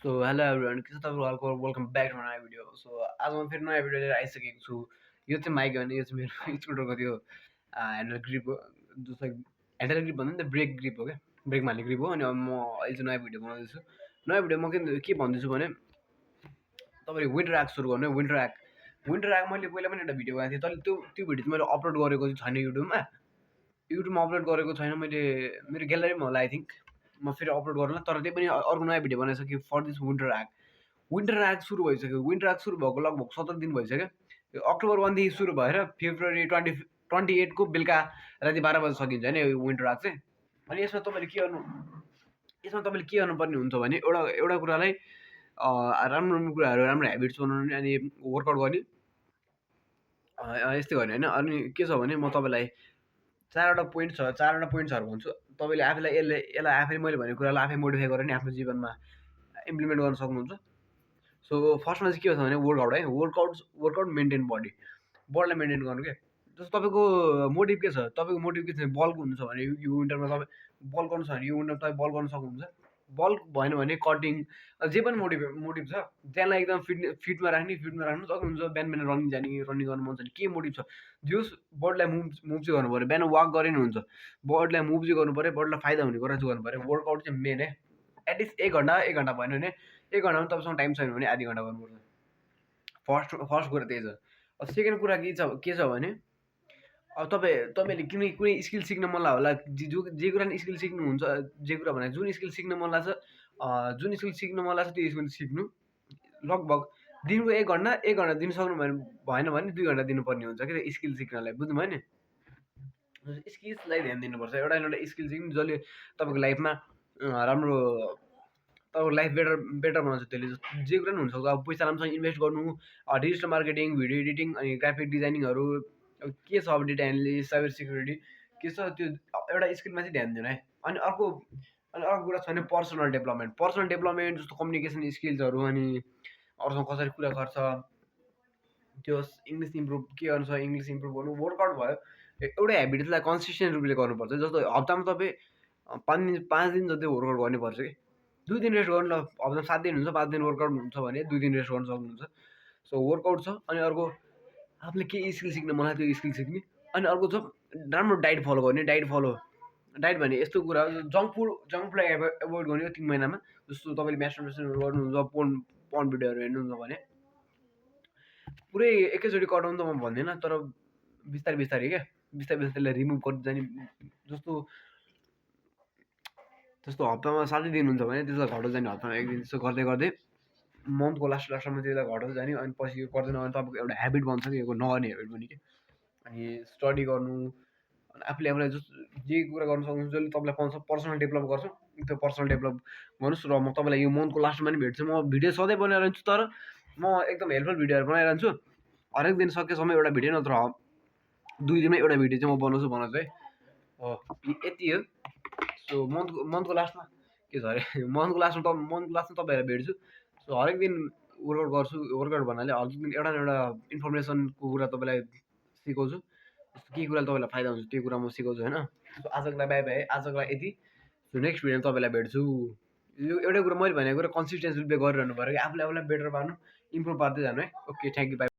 So hello everyone के छ तपाईँहरूको वेलकम ब्याक टु नयाँ भिडियो। सो आज म फेरि नयाँ भिडियो लिएर आइसकेको छु। यो चाहिँ माइक होइन, यो चाहिँ मेरो स्कुटरको त्यो ह्यान्डल ग्रिप हो, जो चाहिँ ह्यान्डल ग्रिप भन्दा नि त ब्रेक ग्रिप हो क्या, ब्रेकमा हाल्ने ग्रिप हो। अनि अब म अहिले चाहिँ नयाँ भिडियो बनाउँदैछु। नयाँ भिडियो म के भन्दैछु भने तपाईँले विन्टर ह्याक सुरु गर्नु है। विन्टर ह्याक मैले पहिला पनि एउटा भिडियो बनाएको थिएँ, तर त्यो भिडियो चाहिँ मैले अपलोड गरेको चाहिँ छैन युट्युबमा अपलोड गरेको छैन मैले। मेरो ग्यालेरीमा होला आई थिङ्क, म फेरि अपलोड गरौँला। तर त्यही पनि अर्को नयाँ भिडियो बनाइसकेँ फर दिस विन्टर ह्याक सुरु भइसक्यो। विन्टर ह्याक सुरु भएको लगभग 17 दिन भइसक्यो। यो अक्टोबर 1 देखि सुरु भएर फेब्रुअरी 28 को बेलुका राति 12 बजे सकिन्छ होइन यो विन्टर ह्याक चाहिँ। अनि यसमा तपाईँले के गर्नुपर्ने हुन्छ भने एउटा कुरालाई राम्रो कुराहरू, राम्रो ह्याबिट्स बनाउने, अनि वर्कआउट गर्ने, यस्तै गर्ने होइन। अनि के छ भने म तपाईँलाई चारवटा पोइन्ट्सहरू भन्छु। तपाईँले आफैलाई यसलाई आफैले मैले भनेको कुरालाई आफै मोडिफाई गरेर नि आफ्नो जीवनमा इम्प्लिमेन्ट गर्न सक्नुहुन्छ। सो फर्स्टमा चाहिँ के छ भने वर्कआउट है। वर्कआउट मेन्टेन बडीलाई मेन्टेन गर्नु क्या। जस्तो तपाईँको मोटिभ के छ, बल हुनु छ भने यो विन्टरमा तपाईँ बल गर्नु छ भने यो विन्टरमा तपाईँ बल गर्न सक्नुहुन्छ। बल भएन भने कटिङ, जे पनि मोटिभ छ त्यहाँलाई एकदम फिटमा राख्नु सक्नुहुन्छ। बिहान रनिङ गर्नु मन छ भने के मोटिभ छ जस बडीलाई मुभ चाहिँ गर्नु पऱ्यो। बिहान वाक गरे नि हुन्छ, बडीलाई मुभ चाहिँ गर्नु पऱ्यो, बडीलाई फाइदा हुने कुरा चाहिँ गर्नु पऱ्यो। वर्कआउट चाहिँ मेन है। एटलिस्ट एक घन्टा भएन भने 1 घन्टामा तपाईँसँग टाइम छैन भने आधी घन्टा गर्नुपर्छ। फर्स्ट कुरा त्यही छ। सेकेन्ड कुरा के छ भने अब तपाईँले कुनै स्किल सिक्न मन लाग्यो होला, जे कुरा नि स्किल सिक्नुहुन्छ, जुन स्किल सिक्न मन लाग्छ त्यो स्किल सिक्नु। लगभग दिनको 1 घन्टा दिनु सक्नु भएन भने 2 घन्टा दिनुपर्ने हुन्छ क्या स्किल सिक्नलाई, बुझ्नुभयो नि। स्किल्सलाई ध्यान दिनुपर्छ। एउटा स्किल सिक्नु जसले तपाईँको लाइफमा राम्रो, तपाईँको लाइफ बेटर बनाउँछ। त्यसले जे कुरा पनि हुनसक्छ। अब पैसा राम्रोसँग इन्भेस्ट गर्नु, डिजिटल मार्केटिङ, भिडियो एडिटिङ, अनि ग्राफिक डिजाइनिङहरू, अब के छ, अब डेटा एनालिस्ट, साइबर सिक्युरिटी के छ, त्यो एउटा स्किलमा चाहिँ ध्यान दिनु है। अनि अर्को कुरा छ भने पर्सनल डेभलपमेन्ट जस्तो कम्युनिकेसन स्किल्सहरू, अनि अरूसँग कसरी कुरा गर्छ, त्यो इङ्ग्लिस इम्प्रुभ गर्नु। वर्कआउट भयो, एउटै ह्याबिट्सलाई कन्सिस्टेन्ट रूपले गर्नुपर्छ। जस्तो हप्तामा तपाईँ 5 दिन जति वर्कआउट गर्नुपर्छ कि 2 दिन रेस्ट गर्नु। ल हप्तामा 7 दिन हुन्छ, 5 दिन वर्कआउट हुन्छ भने 2 दिन रेस्ट गर्न सक्नुहुन्छ। सो वर्कआउट छ। अनि अर्को आफूले के स्किल सिक्न मन लाग्यो त्यो स्किल सिक्ने। अनि अर्को छ राम्रो डाइट फलो गर्ने। डाइट भने यस्तो कुरा हो, जङ्क फुडलाई एभोइड गर्ने 3 महिनामा। जस्तो तपाईँले म्यास्टरबेसन गर्नुहुन्छ, पोर्न भिडियोहरू हेर्नुहुन्छ भने पुरै एकैचोटि कटाउनु त म भन्दिनँ, तर बिस्तारै क्या, त्यसलाई रिमुभ गर्दै जाने। जस्तो हप्तामा 7 दिन हुन्छ भने त्यसलाई घटाउँदै जाने, हप्तामा 1 दिन, त्यसो गर्दै मन्थको लास्टमा त्यसलाई घटाउँदै जाने। अनि पछि यो गर्दैन भने तपाईँको एउटा ह्याबिट बन्छ कि यो नगर्ने ह्याबिट पनि क्या। अनि स्टडी गर्नु, अनि आफूलाई जे कुरा गर्नु सक्नुहुन्छ, जसले तपाईँलाई पर्सनल डेभलप गर्छ त्यो पर्सनल डेभलप गर्नुहोस्। र म तपाईँलाई यो मन्थको लास्टमा पनि भेट्छु। म भिडियो सधैँ बनाइरहन्छु, तर म एकदम हेल्पफुल भिडियोहरू बनाइरहन्छु। हरेक दिन सकेसम्म एउटा भिडियो, नत्र 2 दिनमा एउटा भिडियो चाहिँ म बनाउँछु है। यति हो। सो मन्थको लास्टमा के छ अरे मन्थको लास्टमा तपाईँहरूलाई भेट्छु। सो हरेक दिन वर्कआउट गर्छु। वर्कआउट भन्नाले हरेक दिन एउटा न एउटा इन्फर्मेसनको कुरा तपाईँलाई सिकाउँछु। जस्तो केही कुरा तपाईँलाई फाइदा हुन्छ त्यो कुरा म सिकाउँछु होइन। सो आजको लागि बाई बाई है, आजको लागि यति। सो नेक्स्ट भिडियोमा तपाईँलाई भेट्छु। यो एउटै कुरा मैले भनेको कुरा कन्सिस्टेन्सी रूपले गरिरहनु पऱ्यो कि आफूलाई बेटर पार्नु, इम्प्रुभ पार्दै जानु है। Okay, thank you, by.